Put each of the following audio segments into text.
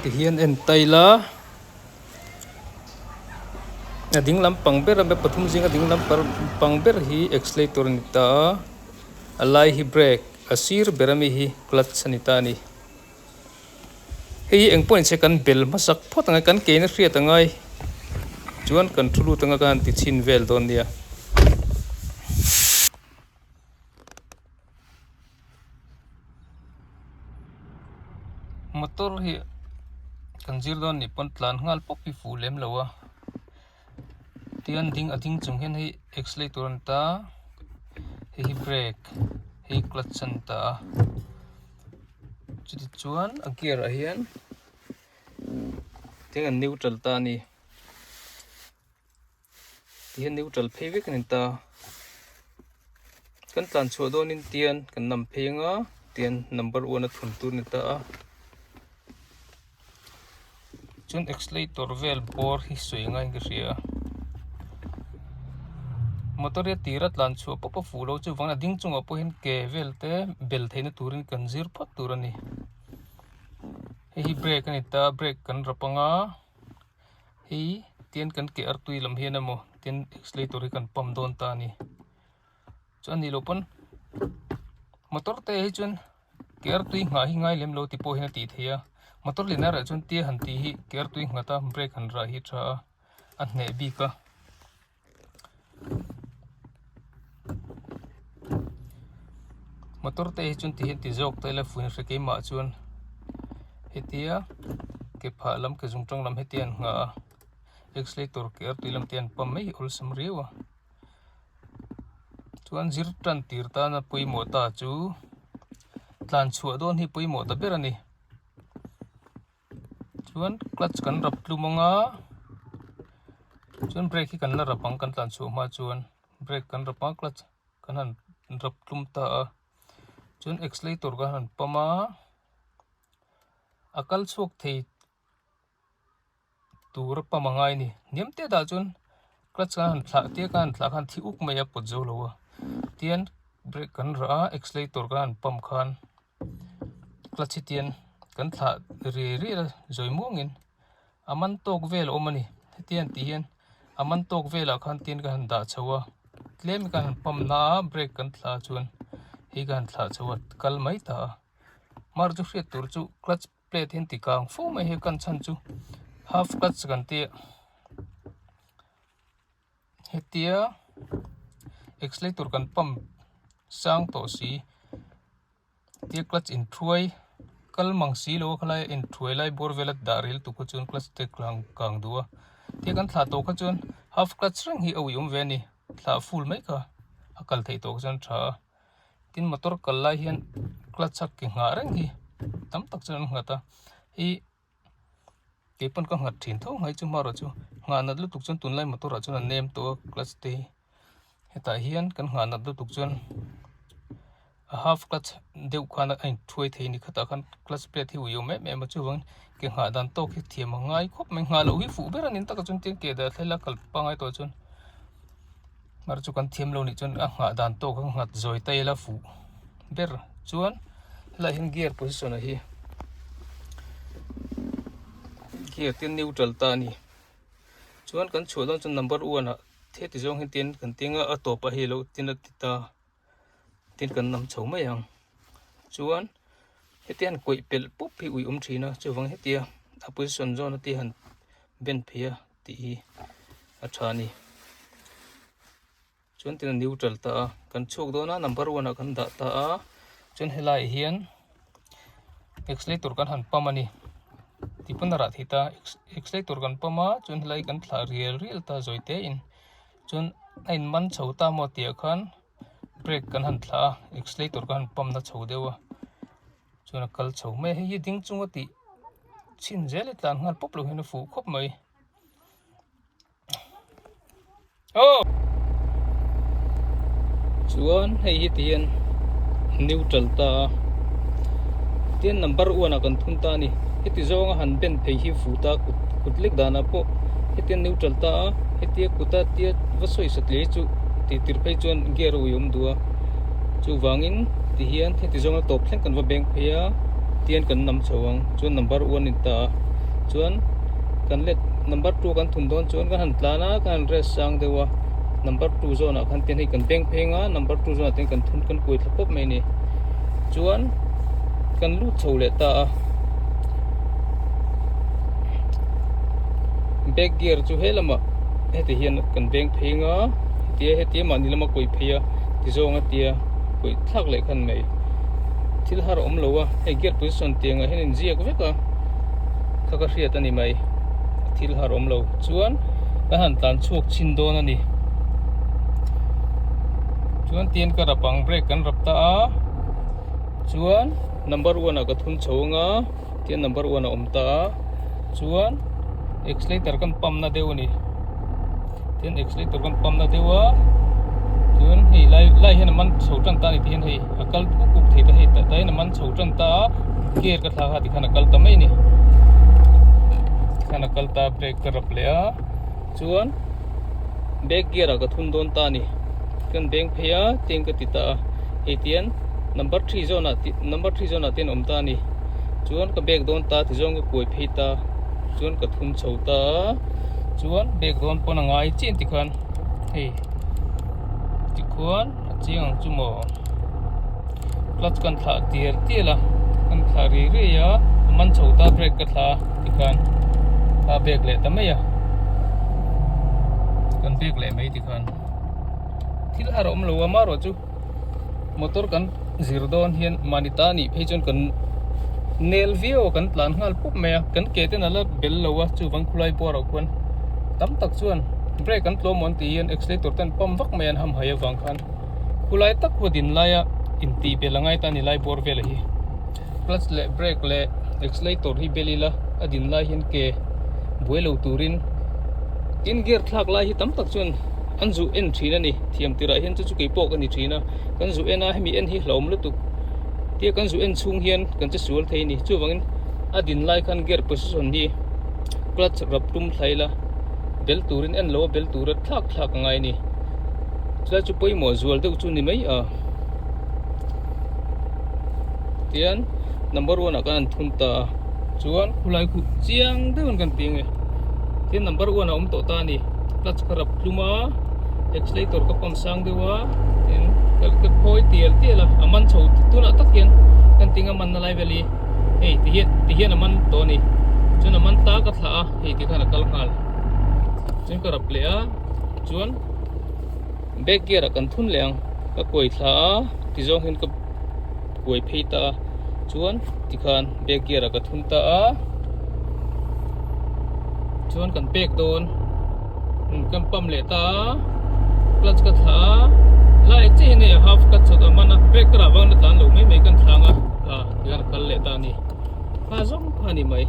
Tihian en ta ila a ding lampang ber a pathum zinga ding lampang ber hi accelerator a ni ta a a lai hi brake a sir ber ami hi clutch a ni ta a ni. Hei hi eng pawh inchhe kan bel hmasak phawt ang e, kan keina hriat ang ai chuan kan thu lut anga ka han ti chhin vel dawn nia. Motor hi kan zir dawn nih pawn tlan nghal pawp hi fuh lem lo a, tian ding a ding chung hian hei accelerator a ni ta, hei hi brake hei clutch a ni ta a. Chutichuan a gear ah hian thil an neutral ta a ni tihian neutral phei vek a ni ta kan tlan chhuah dawnin tian kan nam phei anga tian number one a thun tur a ni ta a chuan accelerator vel bawr hi sawi ngaiin ka hria motor hi a tira tlan chhuah pawp a fuh lo chuvangin a ding chungah pawh hian ke vel te bel theihna turin kan zir phawt tur a ni hei hi brake a ni ta brake kan rap anga hei tian kan ke artui lam hian emaw tin accelerator hi kan pump dawn ta a ni chuan nih loh pawn motor te hi chuan. Ker tui nghah hi ngai lem lo ti pawh hian a tih theih a, motor lian erawh chuan tia han tih hi ker tui nghat a brake han rah hi tha a, a hneh bik a. Motor te hi chuan ti hian ti zawk ta ila fuin hre keimah chuan hetia ke phah lam ke zung tang lam hetia an nghah a, accelerator ker tui lam te an pump mai hi awlsam riau a. Chuan zir tan tir tana pawimawh ta chu tlan chhuah dawn hi pawimawh ta ber a ni. Chuan clutch kan rap tlum ang a, chuan brake hi kan la rap ang kan tlan chhuah hma chuan brake kan rap a clutch kan han rap tlum ta a, chuan accelerator kan han pump a, a kal chhuak thei. Tur a pam a ngai a ni. Hniam te dah chuan clutch kan han thlah tia kan han thlah khan thi uk mai a pawt zo lo a. Tian brake kan rah a accelerator kan han pump khan clutch hi tian kan thlah riai riai a zawi muangin a man tawk vel a awm a ni. Hetiang an tih hian a man tawk velah khan tian kan han dah chho a tlem kan han pump na a brake kan thlah chuan hei kan han thlah chho a kal mai ta a. Mar chu hriat tur chu clutch. Plate hi an ti kang fo mai hei kan chhan chu half clutch kan tia hetia accelerator kan pump sang tawh si tia clutch in thuai kal mang si lo a khalai in thuai lai bawr vela dah rel tuk kha chuan clutch te kang kang duh a tia kan thlah tawh kha chuan half clutch reng hi a ui awm ve a ni thlah full mai kha a kal theih tawh kha chuan tha a. Tin motor kal lai hian clutch a ke nghah reng hi tam tak chuan an nghat a hei keipawn ka nghat thin tho mai chu hmarawh chu nghah nat lutuk chuan tunlai motor ah chuan a nem tawh a clutch te hi hetah hian kan nghah nat lutuk chuan a half clutch deuh khan a inthuai thei a ni khatah khan clutch plate hi ui awm em em a chuvangin ke nghah dan tawk hi thiam a ngai khawp mai nghah loh hi fuh ber a ni takah chuan tin ke dah thlai la kal pangai tawh chuan. Mar chu kan thiam lo nih chuan a nghah dan tawk a nghat zawi ta ila fuh ber chuan helaiah hian gear position ah hi gear te neutral ta a ni chuan kan chhuah dawn chuan number one ah heti zawng hian tin kan tinga a tawp ah hei lo tin a ti ta tin kan nam chho mai ang chuan heti han kawih pelh pawp hi ui awm thin a chuvang hetia a position zawn a ti han ben phei a. Tih hi a tha a ni. Chuan tin a neutral ta a, kan chhuak dawn a number one ah kan dah ta a, chuan helaiah hian accelerator kan han pump a ni. Tih pawn a rah thei ta, accelerator kan pump a chuan helai kan thlah rial rial ta zawi te in chuan a in man chho ta maw tih ah khan brake kan han thlah a accelerator kan han pump na chho deuh a. Chuan a kal chho mai a, hei hi ding chunga tih chhin zel i tlan nghal pawp lo hian a fuh khawp mai. Aw! Chuan hei hi ti hian neutral ta a, tian number one ah kan thun ta a ni. Heti zawnga han ben phei hi fuh ta kut kut lek danah pawh hetiang neutral ta a, hetia kuta tia va sawi sat leh hi chu tih tir phei chuan gear a ui awm duh a. Chuvangin ti hian heti zawnga tawp thleng kan va beng phei a tian kan nam chho ang chuan number one a ni ta a. Chuan kan let number 2 kan thun dawn chuan kan han tlan a kan han rest sang deuh a number 2 zawnah khan ten hei kan beng pheng a number 2 zawnah ten kan thun kan kuai thla pawp mai a ni. Chuan kan lut chho leh ta a back gear chu he lamah heti hian kan beng pheng a hetia hetia mahni lama kuai phei a ti zawng a tia kuai thlak leh khan mai thil har a awm lo a hei gear position tiangah hian a inziak vek a kha ka hriat a ni mai thil har awm lo chuan kan han tlan chhuak chhin dawn a ni chuan tian ka rap ang brake kan rap ta a chuan number one ah ka thun chho ang a tian number one a awm ta a chuan accelerator kan pump na deuh a ni tin accelerator kan pump na deuh a chuan hei lai lai hian a man chho tan ta a ni tihian hei a kal uk uk thei ta hei tah hian a man chho tan ta a gear ka thlak a tikhan a kal ta mai a ni tikhan a kal ta a brake ka rap leh a chuan back gear ah ka thun dawn ta a ni kan beng phei a tiang ka ti ta a hei tian number three zawn ah number three zawn ah te an awm ta a ni chuan ka back dawn ta tizawng ka kuai phei ta chuan ka thun chho ta a chuan back dawn pawn a ngai chiah tikhan hei tikhuan a chiang ang chu maw clutch kan thlah tial tial a kan thlah ri ri a a man chho ta brake ka thla a tikhan a back leh ta mai a kan back leh mai tikhan thil har a awm lo a amaherawhchu motor kan zir dawn hian mahni ta anih phei chuan kan nel viau a kan tlan nghal pawp mai a kan ke ten a la bel lo a chuvang khulai buar ah khuan tam tak chuan brake an tlawm an tih hian accelerator ten pump vak mai an hamhaih avang khan khulai tak khu a din laia intih bel a ngai ta a ni lai bawr vel hi clutch leh brake leh accelerator hi bel ila a din lai hian ke buai lo turin tin gear thlak lai hi tam tak chuan an zu en thin a ni thiam tirah hian chu chu keipawh ka ni thin a kan zu en a hemi en hi hlauhawm lutuk tia kan zu en chhung hian kan che sual thei a ni chuvangin a din lai khan gear position hi clutch rap tum thlai ila bel turin en lo a bel tura thlak thlak a ngai a ni chulai chu pawimawh zual deuh chu ni mai a tian number one ah khan an thun ta a chuan khulai khuh chiang deuhin kan ti ange tin number one a awm tawh ta a ni clutch ka rap tlum a accelerator ka pump sang deuh a tin ka ka phawi tial tial a a man chho tunah tak hian kan tinga man na lai vel hi hei ti hian ti hian a man tawh a ni chuan a man ta ka thlah a hei ti khan a kal nghal chuan ka rap leh a chuan back gear ah kan thun leh ang ka kuai thla a ti zawng hian ka kuai phei ta a chuan tikhan back gear ah ka thun ta a chuan kan pek dawn kan pump leh ta a clutch ka thlah a lai chiah hian hei a half cut chawt a man a brake ka rah vang na tlan lo mai mai kan thlang a ah tikhan a kal leh ta a ni kha zawng kha a ni mai.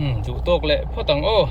Umm duh tawk leh phawt ang aw.